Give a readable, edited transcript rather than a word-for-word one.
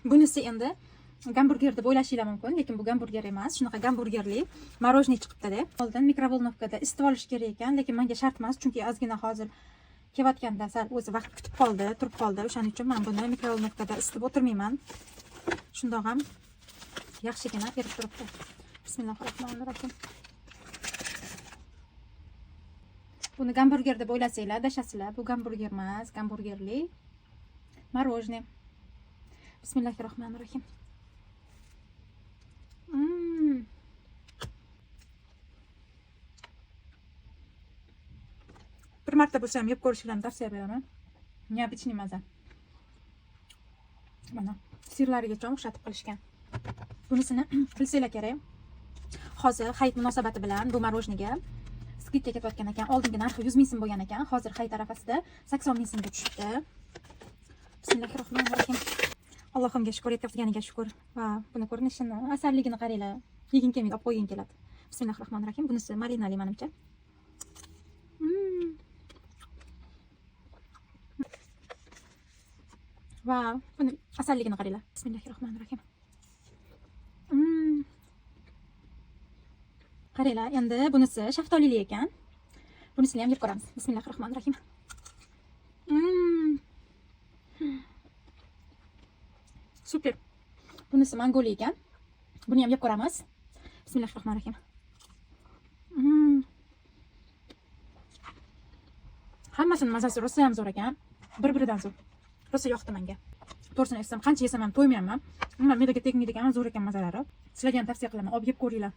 Bunisi endi gamburger deb o'ylashinglar mumkin, lekin bu gamburger emas. Shunaqa gamburgerli мороженое chiqibdi-da. Oldin микроволновка da isitib olish kerak ekan, lekin menga shart emas, chunki ozgina hozir kelayotganda sal o'zi vaqt kutib qoldi, turib qoldi. O'shaning uchun men buni микроволновка da isitib o'tirmayman. Shundoq ham yaxshigina erib turibdi. Bismillahirrohmanirrohim. Buni gamburger deb o'ylasanglar, adashasizlar. Bu gamburger emas, gamburgerli мороженое. Bismillahirrohmanirrohim. Bir marta bo'lsa ham yeb ko'rishinglarni tavsiya beraman. Необычный maza. Mana sirlarigacha o'xshatib qilishgan. Bunisini bilsanglar kerak. Hozir hayit munosabati bilan bu мороженое ga скидка ketayotgan ekan. Oldingi narxi 100 ming so'm bo'lgan ekan. Hozir hayit arafasida 80 ming so'mga tushibdi. Bismillahirrohmanirrohim. Allohimga shukur, yetkazganiga shukur. Va buni ko'rinishini, asalligini qaranglar. Yeging kelmaydi, olib qo'yging keladi. Bismillahirrohmanirrohim. Bunisi malinali menimcha. Va buni asalligini qaranglar. Bismillahirrohmanirrohim. Qaranglar, endi bunisi shaftolili ekan. Bunisini ham yeb ko'ramiz. Bismillahirrohmanirrohim. Super. Bunisi mangoli ekan. Buni ham yeb ko'ramiz. Bismillahirrohmanirrohim. Hammasini mazasi rosa ham zo'r ekan. Bir-biridan zo'r. Rosa yoqdi menga. To'g'risini aytsam, qancha yesam ham to'ymayapman. Umuman me'daga tegmaydigan, zo'r ekan mazalari. Sizlarga ham tavsiya qilaman, olib yeb ko'ringlar.